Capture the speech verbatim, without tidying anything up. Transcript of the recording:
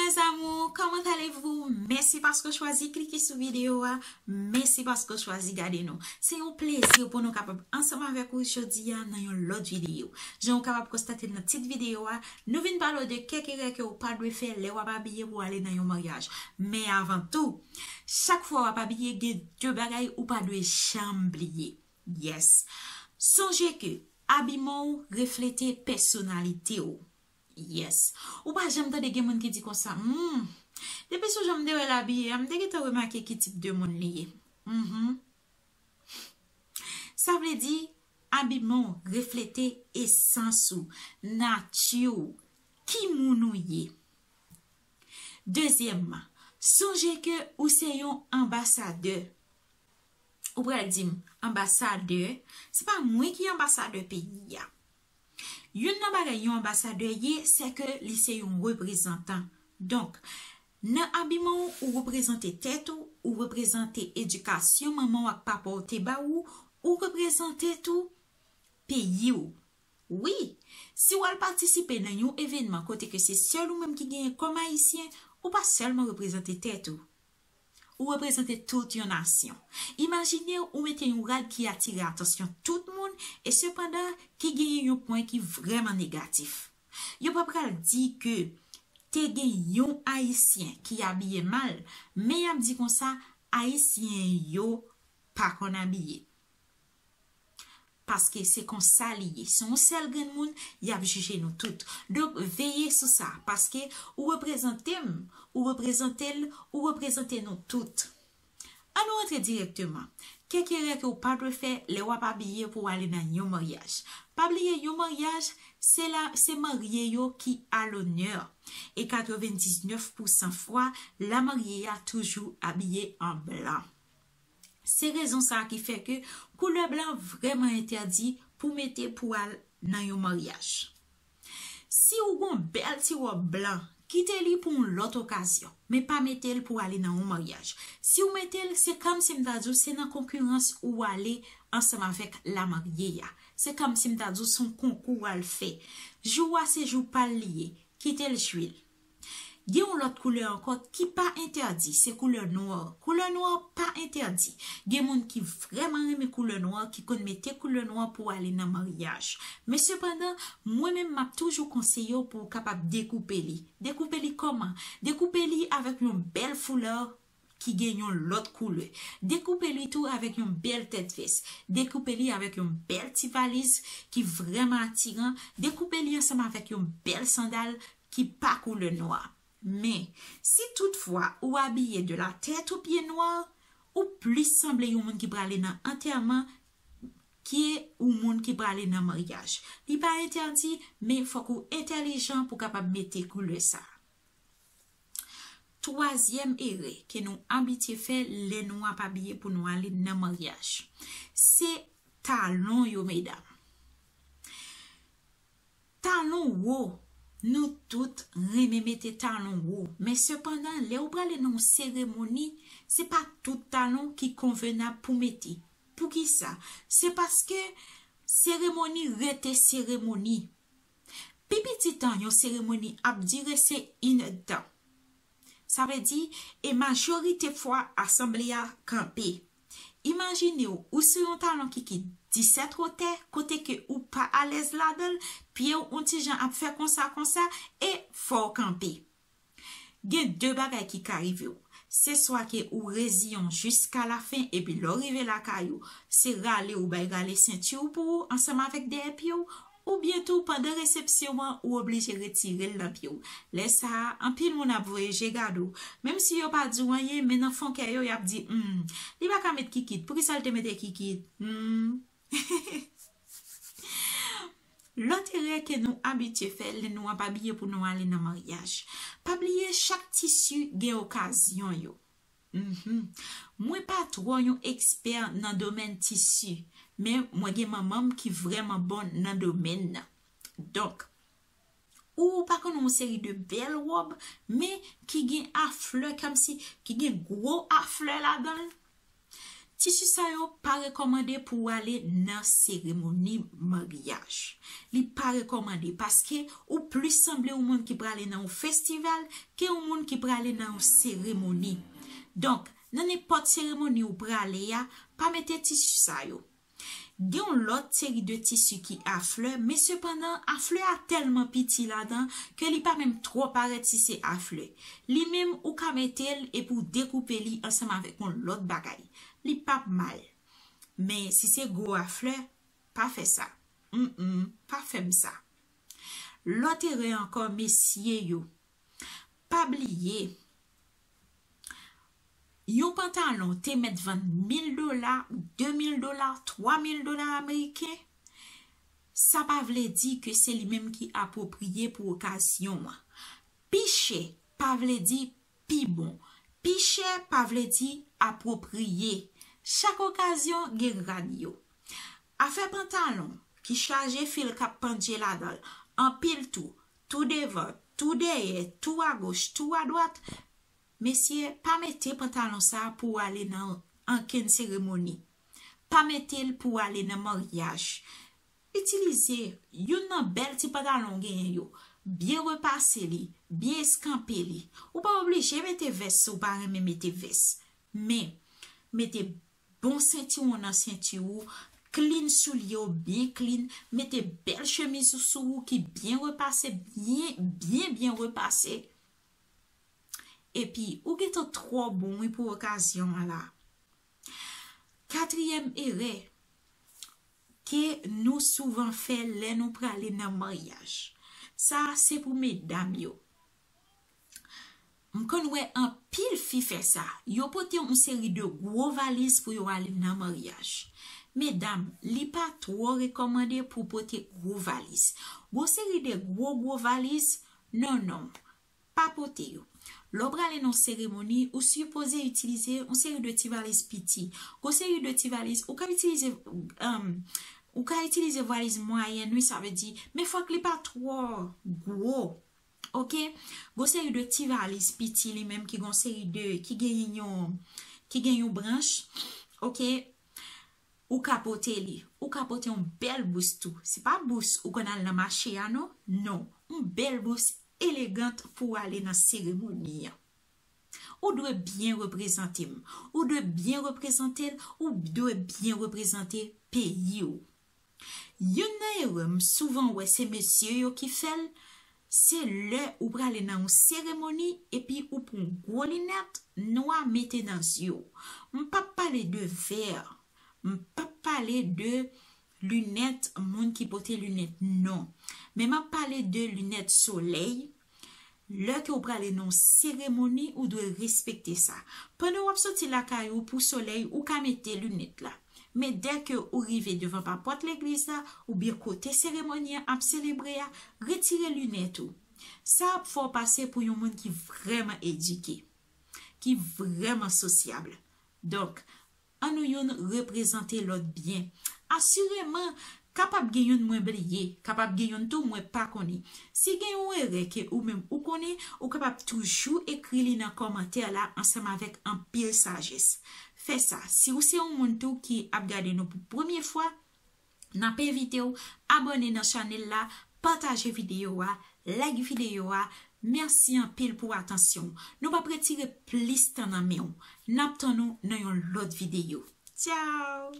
Mes amours, comment allez-vous? Mèsi paske w chwazi klike sou videyo a. Mèsi paske w chwazi gade nou. Se yon plezi pou nou kapab ansanm avèk ou jodi a nan yon lòt videyo. Jan w kapab konstate nan tit videyo a, nou vin pale w de kèk erè ke w pa dwe fè lè w ap abiye pou ale nan yon maryaj. Men avan tou, chak fwa w ap abiye, gen de bagay ou pa dwe janm bliye. Yes. Sonje ke abiman w reflete pèsonalite w. Yes. Ou pa janm tande gen moun ki di konsa, hmm, depi sou jan m te wè l abiye a, m te gentan remake ki tip de moun li ye. Mhm. Sa vle di, abiman w reflete esans ou, nati w, ki moun ou ye. Dezyèmman, sonje ke ou se yon anbasadè. Ou pral di m, anbasadè, se pa mwen ki anbasadè peyi a. Youn nan bagay yon anbasadè ye, se ke li se yon reprezantan. Donk, nan abiman w, ou reprezante tèt ou, ou reprezante edikasyon manman w ak papa w te ba ou, ou reprezante tou peyi w. Wi, si w al patisipe nan yon evènman kote ke se sèl ou menm ki genyen kòm Ayisyen, ou pa sèlman reprezante tèt ou. Ou reprezante tout yon nasyon. Imajine w, ou mete yon rad ki atire atansyon tout moun, e sepandan ki genyen yon pwen ki vrèman negatif. Yo pa pral di ke te gen yon Ayisyen ki abiye mal, men y ap di konsa, Ayisyen yo pa konn abiye. Paske se konsa li ye. Se yon sèl grenn moun, y ap jije nou tout. Donk, veye sou sa, paske ou reprezante m, ou reprezante l, ou reprezante nou tout. An nou rantre dirèkteman. Kèk erè ke w pa dwe fè lè w ap abiye pou w ale nan yon maryaj. Pa bliye, yon maryaj, se la, se marye yo ki a lonè. E katrevendiznèf pousan fwa, lamarye a toujou abiye an blan. Se rezon sa a ki fè ke koulè blan vrèman entèdi pou mete pou al nan yon maryaj. Si ou gon bèl ti wòb blan, kite li pou yon lòt okazyon, men pa mete l pou ale nan yon maryaj. Si ou mete l, se kòmsi m ta di w se nan konkirans ou ale ansanm avèk lamarye a. Se kòmsi m ta di w se yon konkou w al fè. Jou a se jou pa l li ye, kite l jwi l. Gen yon lòt koulè ankò ki pa entèdi, se koulè nwa. Koulè nwa pa entèdi. Gen moun ki vrèman renmen koulè nwa, ki konn mete koulè nwa pou ale nan maryaj. Men sepandan, mwen menm m ap toujou konseye w pou w kapab dekoupe li. Dekoupe li kòman? Dekoupe li avèk yon bèl foulè ki gen yon lòt koulè. Dekoupe li tou avèk yon bèl tèt vès. Dekoupe li avèk yon bèl ti valiz ki vrèman atiran. Dekoupe li ansanm avèk yon bèl sandal ki pa koulè nwa. Men, si toutfwa ou abiye de la tèt o pye nwa, ou plis sanble yon moun ki prale nan antèman ke yon moun ki prale nan maryaj. Li pa entèdi, men fòk ou entèlijan pou kapab mete koulè sa. Twazyèm erè ke nou abitye fè lè nou ap abiye pou nou ale nan maryaj, se talon yo, medam. Talon wo. Nou tout renmen mete talon wo. Men sepandan, lè ou prale nan yon seremoni, se pa tout talon ki konvenab pou mete. Poukisa? Se paske seremoni rete seremoni. Pi piti tan yon seremoni ap dire se inèdtan. Sa vle di, e majorite fwa asanble a kanpe. Imajine w, ou sou yon talon ki kit disèt wotè, kote ke ou pa alèz ladan l, pye w on ti jan ap fè konsa konsa, e fò w kanpe. Gen de bagay ki ka rive w. Se swa ke ou reziyen w jiska lafen, epi lè w rive lakay ou, se rale ou bay rale senti w pou ou ansanm avèk dèyè pye w, oubyen tou pandan resepsyon an, ou oblije retire l nan pye w. Lè sa a, anpil moun ap voye je gade w. Menm si yo pa di w anyen, men nan fon kè yo, y ap di, hmm, li pa ka met kikit. Poukisa l te mete kikit? Hmm. Lòt erè ke nou abitye fè lè nou ap abiye pou nou ale nan maryaj. Pa bliye, chak tisi gen okazyon yo. Mhm. Mwen pa twò yon ekspè nan domèn tisi, men mwen gen manman m ki vrèman bon nan domèn nan. Donk, ou pa konn yon seri de bèl wòb, men ki gen aflè, kòmsi ki gen gwo aflè ladan l. Tisi sa yo pa rekòmande pou w ale nan seremoni maryaj. Li pa rekòmande paske ou plis sanble yon moun ki prale nan yon festival ke yon moun ki prale nan yon seremoni. Donk, nan nenpòt seremoni ou prale a, pa mete tisi sa yo. Gen yon lòt seri de tisi ki a flè, men sepandan, a flè a tèlman piti ladan ke li pa menm twò parèt si se a flè. Li menm, ou ka mete l epi w dekoupe li ansanm avèk yon lòt bagay. Li p ap mal. Men si se gwo a flè, pa fè sa. Mm, mm, pa fè m sa. Lòt erè ankò, mesye yo. Pa bliye, yon pantalon te mèt vann mil dola, de mil dola, twa mil dola ameriken, sa pa vle di ke se li menm ki apwopriye pou okazyon an. Pi chè pa vle di pi bon. Pi chè pa vle di apwopriye. Chak okazyon gen rad yo. Afè pantalon ki chaje fil k ap pandje ladan l, anpil tou, tou devan, tou dèyè, tou agoch, tou adwat, mesye, pa mete pantalon sa a pou w ale nan ankenn seremoni. Pa mete l pou w ale nan maryaj. Itilize youn nan bèl ti pantalon w genyen yo. Byen repase li, byen eskanpe li. Ou pa oblije mete vès si w pa renmen mete vès. Men, mete bon sentiwon nan senti w, clean soulye w byen clean, mete bèl chemiz ou sou ou ki byen repase, byen, byen, byen repase. Epi, ou gentan twò bon wi pou okazyon an la. Katriyèm erè ke nou souvan fè lè nou prale nan maryaj. Sa a se pou medam yo. M konn wè anpil fi fè sa. Yo pote yon seri de gwo valiz pou yo ale nan maryaj. Medam, li pa twò rekòmande pou pote gwo valiz. Gwo seri de gwo, gwo valiz, non, non. Pa pote yo. Lè w prale nan seremoni, ou sipoze itilize yon seri de ti valiz piti. Gwo seri de ti valiz, ou ka itilize, um, ou ka itilize valiz mwayèn, wi, sa vle di, men fòk li pa twò gwo. Oke? Gwo seri de ti valiz piti li menm ki gon seri de, ki gen yon, ki gen yon branch. Oke? Ou ka pote li. Ou ka pote yon bèl bous tou. Se pa bous ou konn al nan mache a, non? Non. Yon bèl bous elegant pou w ale nan seremoni an. Ou dwe byen reprezante m. Ou dwe byen reprezante l. Ou dwe byen reprezante peyi w. Youn nan erè m souvan wè se mesye yo ki fè l, se lè ou prale nan yon seremoni epi ou pran gwo linèt nwa mete nan zye w. M p ap pale de vè, m p ap pale de linèt moun ki pote linèt, non. Men m ap pale de linèt solèy. Lè ke w prale nan yon seremoni, ou dwe respekte sa. Pandan w ap soti lakay ou pou solèy, ou ka mete linèt la. Men dèke ou rive devan papòt legliz la, oubyen kote seremoni an ap selebre a, retire linèt ou. Sa ap fè w pase pou yon moun ki vrèman edike, ki vrèman sosyab. Donk, annou youn reprezante lòt byen. Asireman, kapab gen youn mwen bliye, kapab gen youn tou mwen pa konnen. Si gen yon erè ke ou menm ou konnen, ou kapab toujou ekri li nan kòmantè la ansanm avèk anpil sajès. Fè sa. Si ou se yon moun tou ki ap gade nou pou premye fwa, n ap envite w abòne nan chanèl la, pataje videyo a, like videyo a. Mèsi anpil pou atansyon w. Nou p ap retire plis tan nan men w. N ap tann ou nan yon lòt videyo. Tchao!